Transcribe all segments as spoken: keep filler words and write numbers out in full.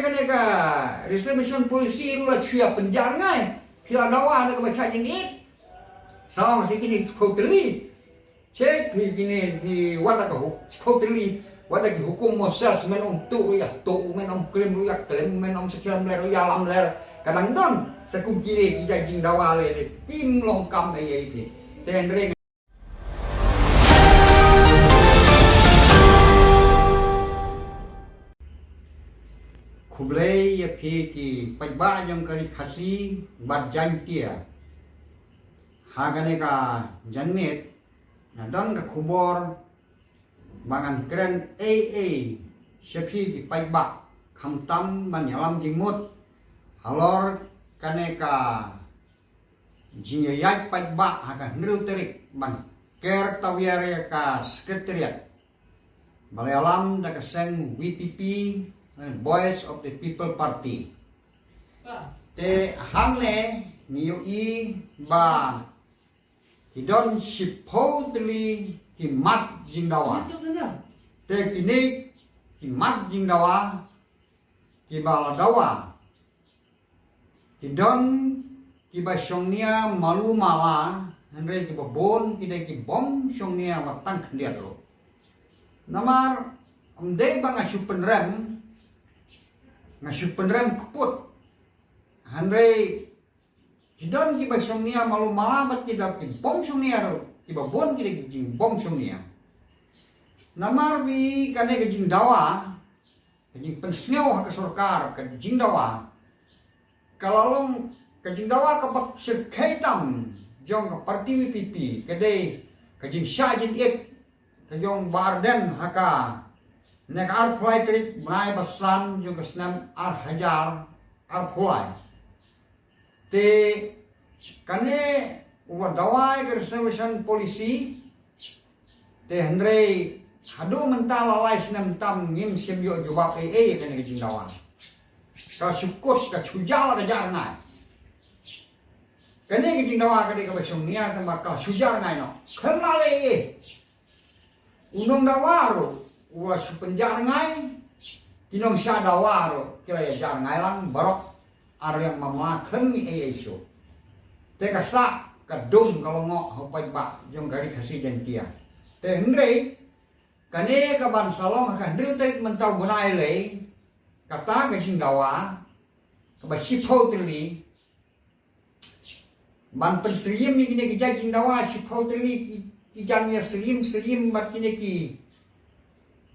Kane ka reservation policy ruh la shu ïa pynjar ngai. Phi la dawa na ka ba shah jingit. Sawang si kine ki phew tylli. Check phi kine ki wat la ka huk phew tylli. Wat la ki hukum Moses, men ym tuh ruh ïa tuh, men ym klim ruh ïa klim, men ym sakhiam ler ruh ïa lam ler. Ka dang don sa kum kine ki jait jingdawa lei lei. Kim long kam ei ei phi. Te hynrei khublei ïa phi ki paidbah jong ka ri Khasi bad Jaiñtia. Ha kane ka janmiet nga don ka khubor ba ngan kren ei ei sha phi ki paidbah, khamtam ban ïalam jingmut halor kane ka jingïaid paidbah ha ka hynriew tarik ban ker tawiar ïa ka secretariat ba la ïalam da ka seng V P P, eh, Voice of the People Party. Te hangne ngi ïohi ba ki don shiphew tylli ki mat jingdawa. Te kine ki mat jingdawa ki ba la dawa ki don ki ba shongnia malu mala, hynrei ki ba bun ki dei ki bym shongnia wat tang khyndiat ruh. Namar ym dei ba nga shu pynrem, nga shu pynrem kput. Hynrei ki don ki ba shongnia malu mala bad ki don ki bym shongnia ruh, ki ba bun ki dei ki jingbym shongnia. Namar ba kane ka jingdawa, ka jingpynsngew ha ka sorkar, ka jingdawa ka la long ka jingdawa ka bak shyrkhei tam jong ka parti V P P, ka dei ka jingshah jingit ka jong Bah Ardent ha kane ka arphew lai tarik bnai ba san jong ka snem ar hajar arphew lai. Te kane u la dawa ïa ka reservation policy. Te hynrei haduh mynta la lai snem tam ngim shym ïoh jubab ei ei ïa kane ka jingdawa. Ka shu kut, ka shu jar, ka jar ngai. Kane ka jingdawa ka dei ka ba shongnia tang ba ka shu jar ngai noh. Khlem la leh ei ei. U nongdawa ruh u la shu pynjar ngai. Ki nongshah dawa ruh ki la ïa jar ngai lang baroh. Ar ïa mamla khlem mih ei ei shuh. Te ka sah ka dum ka lyngngoh ha u paidbah jong ka ri Khasi Jaiñtia. Te hynrei kane ka ban sa long ha ka hynriew tarik mynta u bnai lei, kata ka jingdawa ka ba shiphew tylli ban pynsyriem ïa kine ki jait jingdawa shiphew tylli ki, ki jan ïa syriem syriem bad kine ki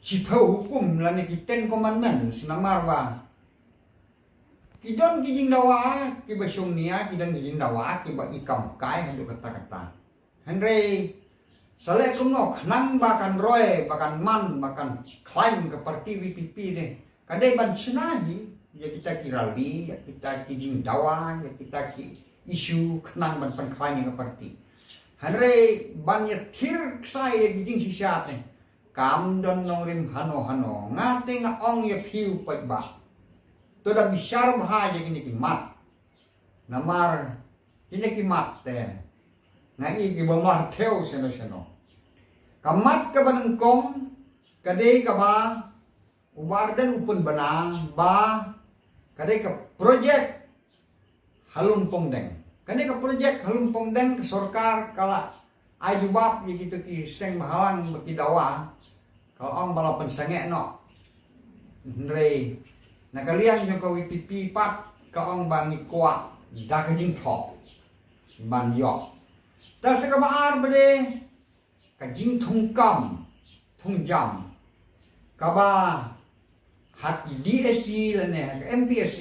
shiphew hukum lane ki Ten Commandments, namar ba ki don ki jingdawa ki ba shongnia, ki don ki jingdawa ki ba i kam kai haduh katta katta. Hynrei sa leh kumno khnang ba kan roi, ba kan man, ba kan khlaiñ ka parti V P P ne, ka dei ban shna hi ïa kita ki rally, ïa kita ki jingdawa, ïa kita ki issue khnang ban pynkhlaiñ ïa ka parti. Hynrei ban ïathir ksai ïa ki jingshisha te kam don nongrim hano hano. Nga te nga ong ïa phi u paidbah, to da bishar bha ïa kine ki mat. Namar kine ki mat te nga i ki ba mar thew shano shano. Ka mat ka ba nyngkong ka dei ka ba u Bah Ardent u pynbna ba ka dei ka projek ha Lumpongdeng. Kane ka projek ha Lumpongdeng ka sorkar ka la ai jubab ïa kito ki seng bhalang ba ki dawa, ka la ong ba la pynsangeh noh. Hynrei na ka liang jong ka V P P pat ka ong ba ngi kwah da ka jingthoh ban ïoh. Te sa ka ba ar ba dei ka jingthungkam thungjam ka ba ha ki D S C lane ha ka M P S C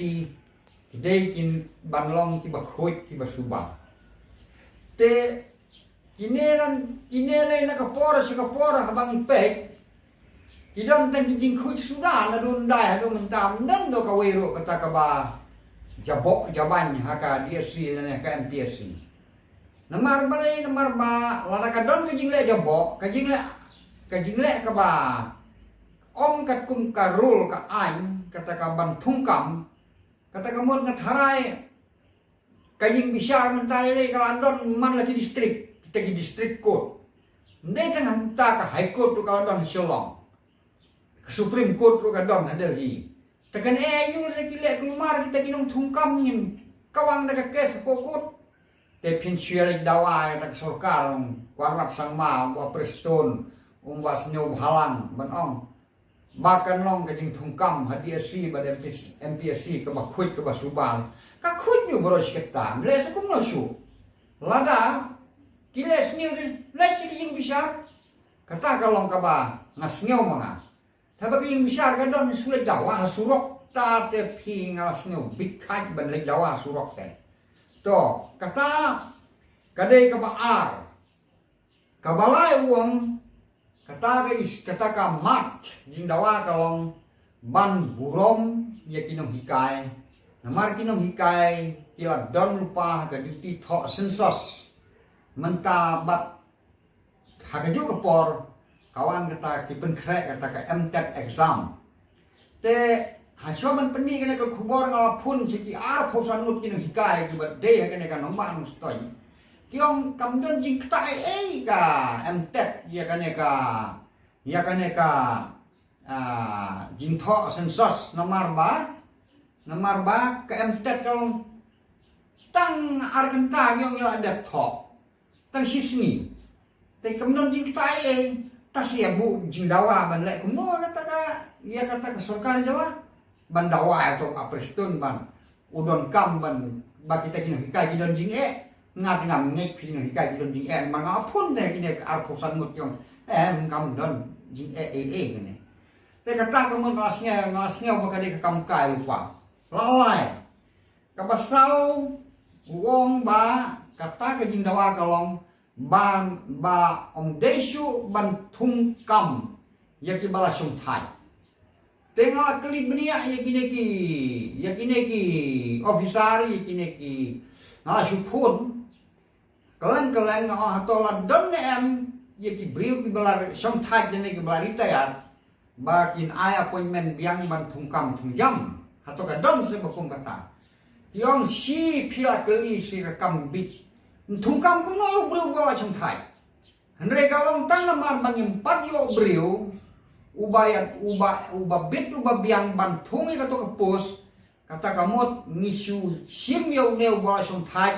ki dei kin ban long ki ba khuid ki ba suba. Te kine ran kine lei na ka por sha ka por ha ba ngi peit ki don tang ki jingkhuid suda na dun dai ha dun mynta, ym don do kawei ruh kata ka ba jaboh jaban ha ka D S C lane ha ka M P S C. Namar balei? Namar ba lada ka don ka jingleh jaboh, ka jingleh, ka jingleh ka ba ong katkum ka rule ka aiñ, kata ka ban thungkam, kata ka mut nga tharai ka jingbishar mynta lei ka la don man la ki district, kita ki district court. Ym dei tang mynta ka High Court ruh ka la don ha Shillong. Ka Supreme Court ruh ka don ha Delhi. Te kan e aïu lada ki leh kulmar kita ki nongthungkam ngin kawang da ka kes hapoh kot. Te phin shu ïa leit dawa ïa ka sorkar, Conrad Sangma, u Bah Prestone, u Bah Sniawbhalang ban ong ba kan long ka jingthungkam ha DSC bad MPSC kaba khuid kaba suba. Ka khuid ñu baroh shi katta, leh sa kumno shuh. Lada ki leh sniew te leit sha ka ïing bishar. Kata ka long kaba nga sngew ma nga. Te ba ka ïing bishar ka don shu leit dawa ha surok, ta te phi nga la sngew bit khat ban leit dawa ha surok te. To, kata ka dei kaba ar. Kaba lai u ong, kata ka is, kata ka mat jingdawa ka long ban burom ïa ki nonghikai. Namar ki nonghikai ki la don lypa ha ka duty thoh census. Mynta bad ha kajuh ka por ka wan kata ki pynkhreh kata ka MTET exam. Te hashwa ban pynmih kane ka khubor nga la phone sha ki arphew san ngut ki nonghikai kiba dei ha kane ka Nongbah Nongstoiñ. Ki ong kam don jingktah ei ei ka MTET ïa kane ka, ïa kane ka, ah, jingthoh census namar ba, namar ba ka MTET ka long tang ar kynta ki ong ïa la dep thoh. Tang shisngi. Te kam don jingktah ei ei. Ta shu ïa buh jingdawa ban leh kumno kata ka, ïa kata ka sorkar jylla. Ban dawa ïa u Bah Prestone ban u donkam ban ba kita ki nonghikai ki don jingeh. Nga te ngam ngeit phi nonghikai ki don jingeh. Namar nga phone te kine ka arphew san ngut ki ong em kam don jingeh ei ei kine. Te kata ka mut nga la sngew, nga la sngew ba ka dei ka kam kai lypa. La lai. Kaba saw u ong ba kata ka jingdawa ka long ban ba ym dei shuh ban thungkam ïa kiba la shongthait. Te nga la kylli bniah ïa kine ki, ïa kine ki officer, ïa kine ki, nga la shu phone. Kylleng kylleng nga ong hato la don ne em ïa ki briew kiba la shongthait ne kiba la retire ba kin ai appointment biang ban thungkam thungjam. Hato ka don se ba kum kata. Ki ong shi phi la kylli shi ka kam bit. Thungkam kumno ïa u briew ba la shongthait. Hynrei ka long tang namar ba ngim pat ïoh briew uba ïa, uba, uba bit uba biang ban thung ïa kato ka post. Kata ka mut ngi shu shim ïa une uba la shongthait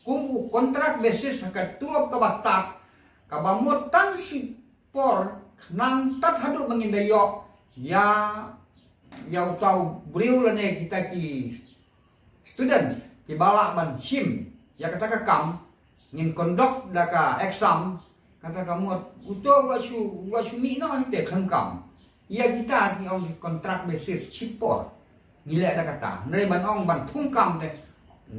kum u contract basis ha ka tulop kaba tad, kaba mut tang shi por khnang tad haduh ba ngin da ïoh ïa, ïa uta u briew lane kita ki student kiba lah ban shim ïa kata ka kam, ngin conduct da ka exam. Kata ka mut uto u la shu, u la shu mih noh hi te khlem kam. Ïa kita ki ong ki contract basis shi por. Ngi leh da kata. Hynrei ban ong ban thungkam te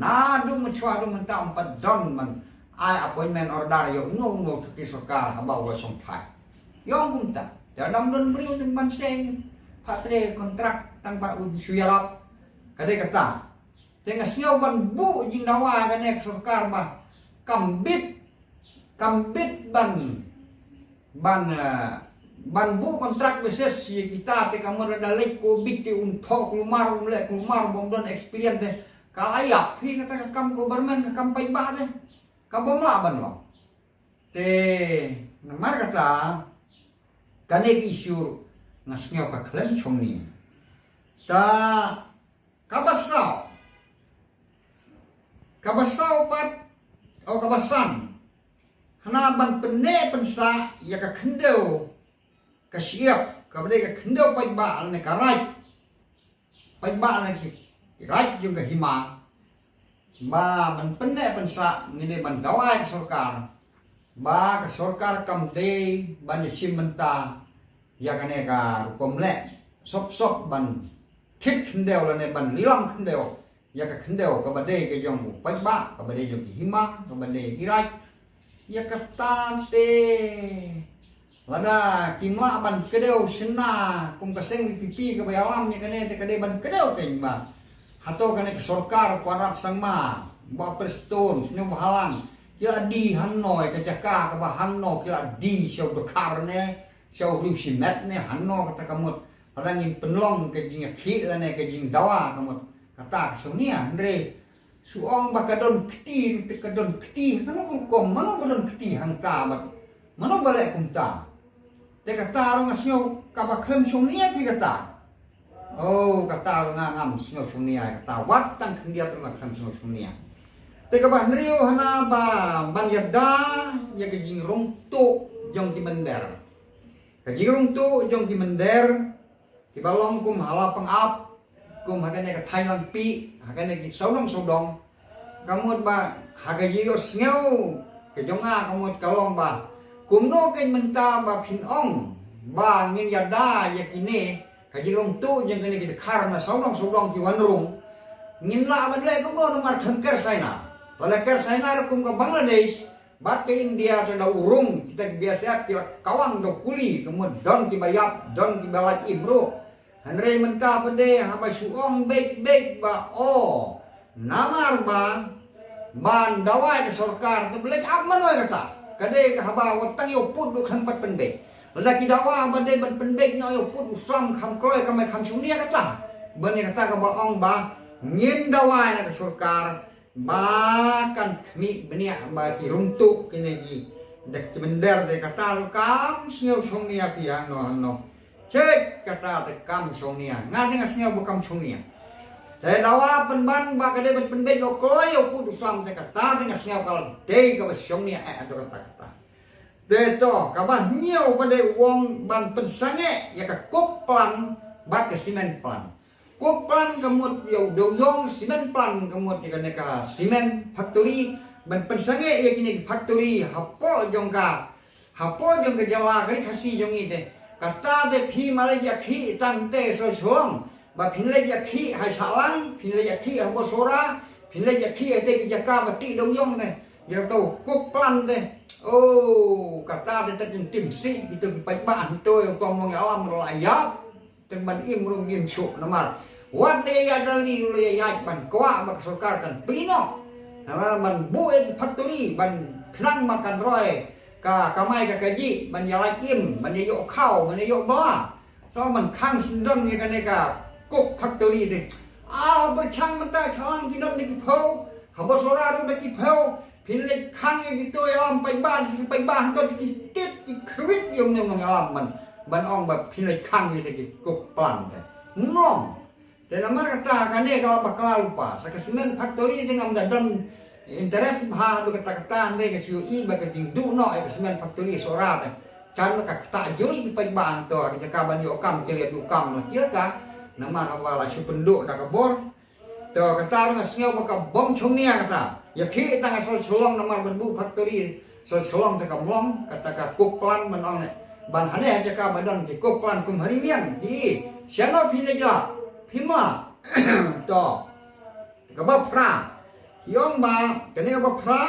naduh mynshwa haduh mynta ym pat don ban ai appointment order ïa uno uno ki sorkar haba u la shongthait. Ïa ong kumta. Te ym don briew te ban seng. Pat te contract tang ba un shu ïarap. Ka dei kata. Te nga sngew ban buh jingdawa ïa kane ka sorkar ba kam bit, kam bit ban, ban, eh, ban buh contract basis ïa kita te ka mut lada leit Covid te un thoh kulmar, un leh kulmar, bym don experience te ka la ïap hi kata ka kam government, ka kam paidbah te ka bym lah ban long. Te namar kata kane ka issue nga sngew ka khlem shongnia. Ta kaba saw, kaba saw pat, o kaba san, hana ban pynneh pynsah ïa ka khyndew ka shyiap kaba dei ka khyndew paidbah lane ka raid paidbah lane ki raid jong ka hima. Ba ban pynneh pynsah ngi dei ban dawa ïa ka sorkar ba ka sorkar kam dei ban ïashim bynta ïa kane ka rukom leh sop sop ban khit khyndew lane ban lilam khyndew ïa ka khyndew kaba dei ka jong u paidbah, kaba dei jong ki hima, kaba dei ki raid. Ïa kata te lada kim lah ban kdew shynna kum ka seng VPP kaba ïalam ïa kane te ka dei ban kdew kein ba hato kane ka sorkar Conrad Sangma, Bah Prestone, Sniawbhalang ki la die hangno ïa ka jaka kaba hangno ki la die sha u dkhar ne sha u riewshimet ne hangno kata ka mut. Lada ngin pynlong ka jingïakhih lane ka jingdawa ka mut kata ka shongnia. Hynrei shu ong ba ka don kti te ka don kti, kano ka rukom, mano ba don kti hangta bad mano ba leh kumta. Te kata ruh nga sngew kaba khlem shongnia phi kata. Oh, kata ruh nga ngam sngew shongnia, kata wat tang khyndiat ruh nga khlem sngew shongnia. Te kaba hynriew hana ba ban ïada ïa ka jingrung tuh jong ki mynder. Ka jingrung tuh jong ki mynder, kiba long kum ha la Pangap, kum ha kane ka thaiñ Langpih, ha kane ki sawdong sawdong. Ka mut ba ha ka jingïohsngew ka jong nga ka mut ka long ba kumno ka mynta ba phin ong ba ngin ïada ïa kine ka jingrung tuh jong kine ki dkhar na sawdong sawdong ki wan rung. Ngin lah ban leh kumno namar khlem ker China. Lada ker China ruh kum ka Bangladesh bad ka India, te da u rung kita ki B S F ki la kawang da u kuli, ka mut don kiba ïap, don kiba lait im ruh. Hynrei mynta pat de haba shu ong beit beit ba o, namar ba ban dawa ïa ka sorkar, te ba leit ap mano ïa kata. Ka dei ka haba wat tang ïa u pud ruh khlem pat pynbeit. Lada ki dawa ba dei ban pynbeit noh ïa u pud u sam kham kloi, kham ai kham shongnia kata. Ban ïa kata kaba ong ba ngin dawa ïa ka sorkar ba kan khmih bniah ba ki rung tuh kine ki da ki mynder, te kata ruh kam sngew shongnia phi hangno hangno. Chit kata te kam shongnia, nga te nga sngew ba kam shongnia. Te dawa pynban ba ka dei ban pynbeit ïa u kloi ïa u pud u sam, te kata te nga sngew ka la dei kaba shongnia eh, haduh katta katta. Te to, kaba hynñiew pat de u ong ban pynsangeh ïa ka coke plant bad ka cement plant. Coke plant ka mut ïa u dewiong, cement plant ka mut ïa kane ka cement factory, ban pynsangeh ïa kine ki factory hapoh jong ka, hapoh jong ka jylla ka Ri Khasi jong ngi te. Kata te phi ma leit ïakhih tang te sha Shillong, ba phin leit ïakhih ha Shahlang, phin leit ïakhih ha Bawsora, phin leit ïakhih ha te ki jaka ba tih dewiong te. Ïa to coke plant te. Oh, kata te, te tim tim sih kito ki paidbah hangto ïa u tong long ïalam ruh la ïap. Tang ban im ruh ngim shuh namar wat leh ïaid rally ruh leh ïaid ban kwah ba ka sorkar kan plie noh. Namar ban buh ïa ki factory ban khnang ba kan roi ka kamai ka kajih, ban ïa lait im, ban ïa ïoh khaw, ban ïa ïoh ba. So ban khang sngewdon ïa kane ka coke factory te. Ah, ba chang mynta Shillong ki don da ki phew, ha Bawsora ruh da ki phew. Phin leit khang ïa kito ïalam paidbah, ki paidbah hangto ki tit ki khrwit ïa une u nongïalam ban, ban ong ba phin leit khang ïa kito ki coke plant te. Ym long. Te namar kata kane ka la bakla lypa. Sa ka cement factory te ngam da don interest bha haduh katta katta, hynrei nga shu ïohi ba ka jingduh noh ïa ka cement factory Sohra te. Kan ka ktah jur ïa ki paidbah hangto, ka jaka ban ïoh kam ki la duh kam la ki la ka. Namar haba la shu pynduh da ka bor. To, kata ruh nga sngew ba ka bym shongnia kata. Ïakhih tang ha Shillong namar ban buh factory. Shillong te kam long, kata ka coke plant ban ong ne. Ban hane ha jaka ba don ki coke plant kum ha Ri Mian, ki. Shano phi leit lah, phi ma. To. Kaba phra. Phi ong ba, kane kaba phra.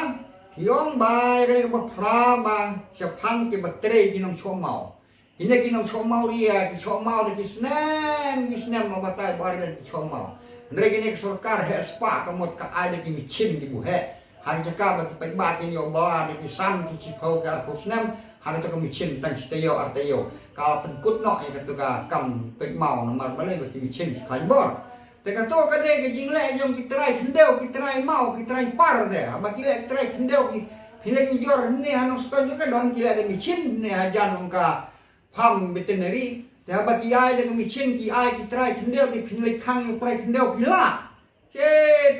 Phi ong ba, kane kaba phra ba shaphang kiba trei ki nongshong maw. Kine ki nongshong maw ria, ki shong maw da ki snem, ki snem ma batai ba ria ki shong maw. Hynrei kine ki sorkar heh spah ka mut ka ai da ki machine ki buh heh. Ha ka jaka ba ki paidbah kin ïoh ba da ki san ki shiphew ki arphew snem, ha kato ka machine tang shi taïew ar taïew. Ka la pynkut noh ïa kato ka kam peit maw namar balei ba ki machine ki khlaiñ bor. Te kato ka dei ka jingleh jong ki trai khyndew, ki trai maw, ki trai par te. Haba ki leh ki trai khyndew ki, phi leh ki jor ne ha Nongstoiñ ka don ki leh da machine ne ha jan ong ka farm veterinary, te haba ki ai da ka machine ki ai ki trai khyndew, te phin leit khang ïa u trai khyndew phi lah. Che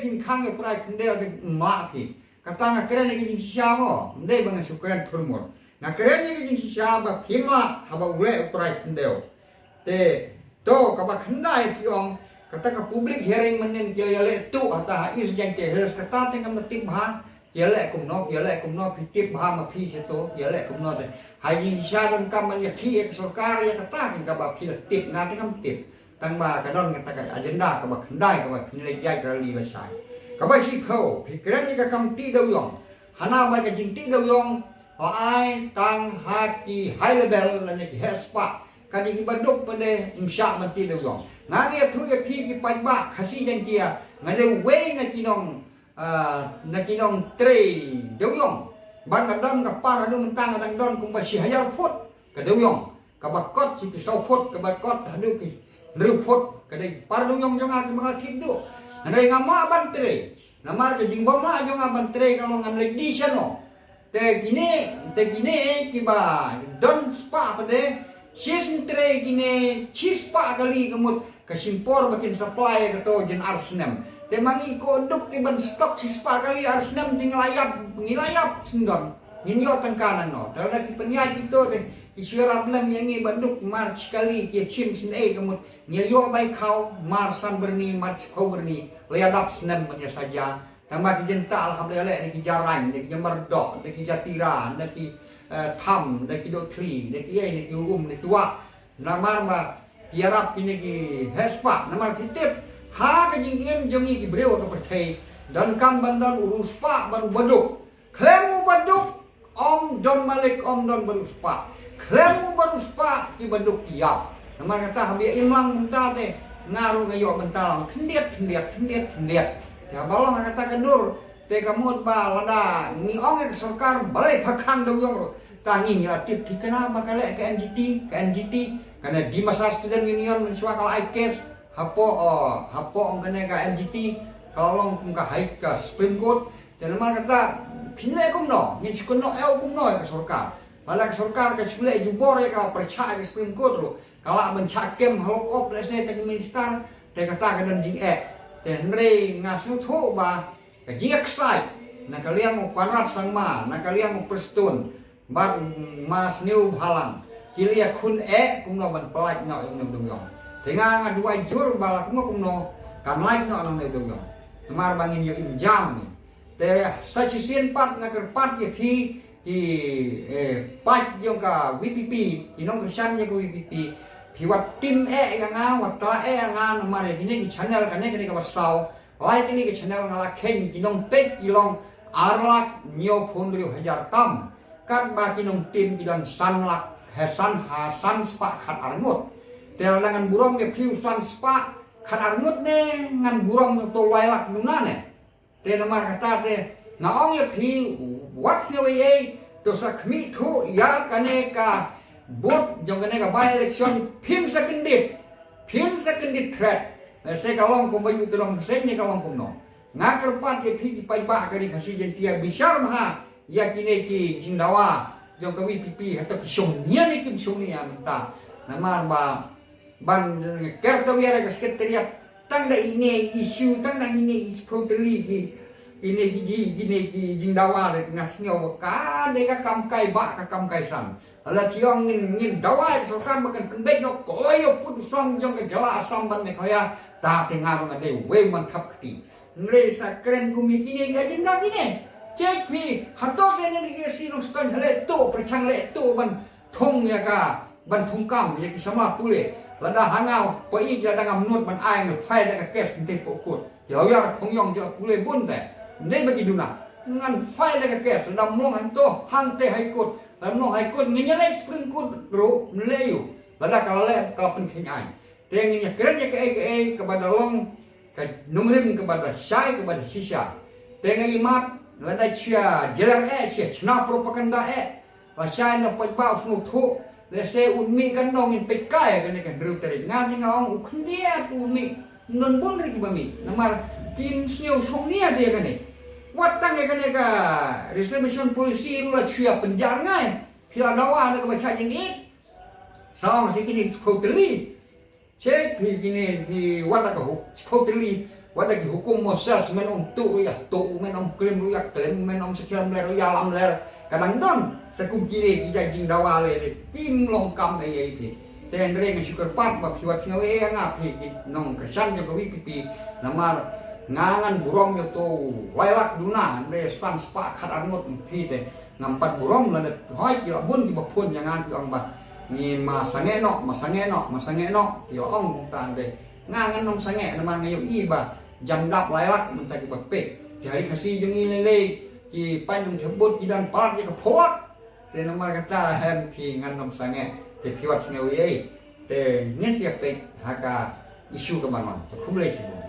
phin khang ïa u trai khyndew te ym lah phi. Kata nga kren ïa ka jingshisha mo, ym dei ba nga shu kren thurmur. Nga kren ïa ka jingshisha ba phim lah haba u leh u trai khyndew. Te to kaba khyndai phi ong, kata ka public hearing mynnin ki ïa leh tuh hata ha East Jaintia Hills, kata te ngam da tip bha. Ki ïa leh kumno, ki ïa leh kumno, phi tip bha ma phi sha to, ki ïa leh kumno te. Ha jingshisha donkam ban ïakhih ïa ka sorkar ïa kata kaba phi la tip, nga te ngam tip. Tang ba ka don kata ka agenda kaba khyndai kaba phin leit ïaid rally lashai. Kaba shiphew, phi kren ïa ka kam tih dewiong. Hana ba ka jingtih dewiong la ai tang ha ki high level lane ki heh spah. Ka dei kiba duk pat de ym shah ban tih dewiong. Nga ngi ïathuh ïa phi ki paidbah Khasi Jaiñtia, nga dei uwei na ki nong ah, na ki nongtrei dewiong. Bad nga don ka par haduh mynta nga dang don kumba shi hajar phut ka dewiong. Kaba kot shi ki saw phut, kaba kot haduh ki hynriew phut. Ka dei ki par dewiong jong nga kiba nga la thied duh. Hynrei nga mah ban trei. Namar ka jingbym lah jong nga ban trei ka long ngan leit die shano. Te kine, te kine kiba don spah pat de, shi sien trei kine, shi spah kali ka mut, ka shim por ba kin supply ïa kato jin ar snem. Te ma ngi ko duk te ban stock shispah kali ar snem te ngi la ïap, ngi la ïap sngewdon. Ngin ïoh tyngka nangno? Te lada ki pynïaid kito te ki shu ïarap lem ïa ngi ban duk mar shi kali ki ïa shim sngewdei ka mut ngi ïoh bai khaw mar san byrni, mar shiphew byrni. La ïa dap snem ban ïa saja. Tang ba ki jingtah la hap leh leh, da ki ja Rain, da ki ja Murdoch, da ki ja Tira, da ki, eh, Tham, da ki Dohthli, da ki ei, da ki Um, da ki Wah. Namar ba ki ïarap kine ki heh spah, namar ki tip ha ka jingim jong ngi ki briew ha ka pyrthei, donkam ban don u riewspah bad u baduk. Khlem u baduk ym don malik, ym don bariewspah. Khlem u bariewspah ki baduk ki ïap. Namar kata haba ïa im lang mynta te, nga ruh nga ïoh mynta lang khyndiat khyndiat khyndiat khyndiat. Te haba long ha kata ka dur te ka mut ba lada ngi ong ïa ka sorkar balei pha khang dewïong ruh, ta ngi ngi la tip thikna ba ka leh ka N G T, ka N G T, ka Nadi Massar Student Union mynshuwa ka la ai case hapoh, oh, hapoh ong kane ka N G T, ka la long kum ka High, ka Supreme Court. Te namar kata phin leh kumno, ngin shu kynnoh ïa u kumno ïa ka sorkar? Lada ka sorkar ka shu leh jubor ïa ka pyrshah ïa ka Supreme Court ruh, ka lah ban shah kem halor op lehse te ka minister, te kata ka don jingeh. Te hynrei nga sngewthuh ba ka jingexcite na ka liang u Conrad Sangma, na ka liang u Prestone bad ma Sniewbhalang, ki la ïakhun eh kumno ban pyllait noh ïa une u dewïong. Te nga nga duwai jur ba la kumno kumno kan lait noh une u dewïong. Namar ba ngin ïoh im jam ngi. Te sa shisien pat nga kyrpad ïa phi ki, eh, paid jong ka V P P, ki nongkyrshan jong ka V P P, phi wat tim eh ïa nga, wat tla eh ïa nga namar ïa kine ki channel, kane kane kaba saw, lai kane ki channel nga la kheiñ ki nongpeit ki long ar lak hynñiewphew hynriew hajar tam. Katba ki nongtim ki don san lak, he san ha san spah khatar ngut. Te lada ngan burom ïa phi u san spah khatar ngut ne ngan burom ïa uto u lai lak duna ne? Te namar kata te nga ong ïa phi, wat sngew ei ei, to sa khmih thuh ïa kane ka vote jong kane ka by election, phin sa kyndit, phin sa kyndit threat. Lehse ka long kumba ïoh te long seng ne ka long kumno. Nga kyrpad ïa phi ki paidbah ka Ri Khasi Jaiñtia, bishar bha ïa kine ki jingdawa jong ka V P P, hato ki shong nia ne kim shong nia mynta. Namar ba ban ker tawiar ka secretariat tang da ine i issue, tang da ine i shiphew tylli ki, ine ki ji, ine ki jingdawa, nga sngew ba ka dei ka kam kai bah, ka kam kai san. Lada phi ong ngin, ngin dawa ïa ka sorkar ba kan pynbeit noh kloi ïa u pud u song jong ka jylla Assam bad Meghalaya, ta te nga ruh nga dei uwei u man thap kti. Hynrei sa kren kum ïa kine ki agenda kine. Check phi, hato sa ine ki Khasi Nongstoiñ ha leh tuh, pyrshang leh tuh ban thung ïa ka, ban thung kam ïa ki samla pule. Lada ha nga poi, lada ngam nud ban ai, ngan file da ka case hangtei hapoh court. Ki lawyer Khongïong jong pule bun te, ym dei ba ki duna. Ngan file da ka case, lada ym long hangto, hangtei High Court. Lada ym long High Court, ngin ïa leit Supreme Court ruh, ym lei ïa u. Lada ka la leh, ka la pynkheiñ aiñ. Te ngin ïa kren ïa kaei kaei kaba da long ka nongrim kaba da shai kaba da shisha. Te nga ïa mad, lada shu ïa jeler eh, shu ïa shna propaganda eh, lashai na paidbah u sngewthuh. Lehse un mih, kan ong ngin peit kai kane ka hynriew tarik. Nga te nga ong u khyndiat u mih, ym don bun ruh kiba mih. Namar kim sngew shong nia te ïa kane. Wat tang ïa kane ka reservation policy ruh la shu ïa pynjar ngai. Phi la dawa na kaba shah jingit. Sa ong shi kine shiphew tylli. Check phi kine, phi wat la ka huk, shiphew tylli, wat la ki hukum Moses, men ong tuh ruh ïa tuh, men ong klim ruh ïa klim, men ong sa ki lamler ruh ïa lamler. Ka dang don sa kum kine ki jait jingdawa lei lei, kim long kam ei ei phi. Te hynrei nga shu kyrpad ba phi wat sngew ei ei ïa nga phi ki nongkyrshan jong ka V P P, namar nga ngan burom ïa uto u lai lak duna, hynrei san spah khatar ngut phi te. Ngam pat burom lada hoi ki la bun kiba phone ïa nga ki ong ba ngi ma sangeh noh, ma sangeh noh, ma sangeh noh, ki la ong kumta. Hynrei nga ngan ym sangeh namar nga ïohi ba jan dap lai lak mynta kiba peit. Ki ha Ri Khasi jong ngi lei lei ki paid nongthep vote ki dang palat ïa ka phew lak. Te namar kata hem phi, ngan ym sangeh. Te phi wat sngew ei ei. Te ngin sa ïa peit ha ka issue kaba wan. Te khublei shibun.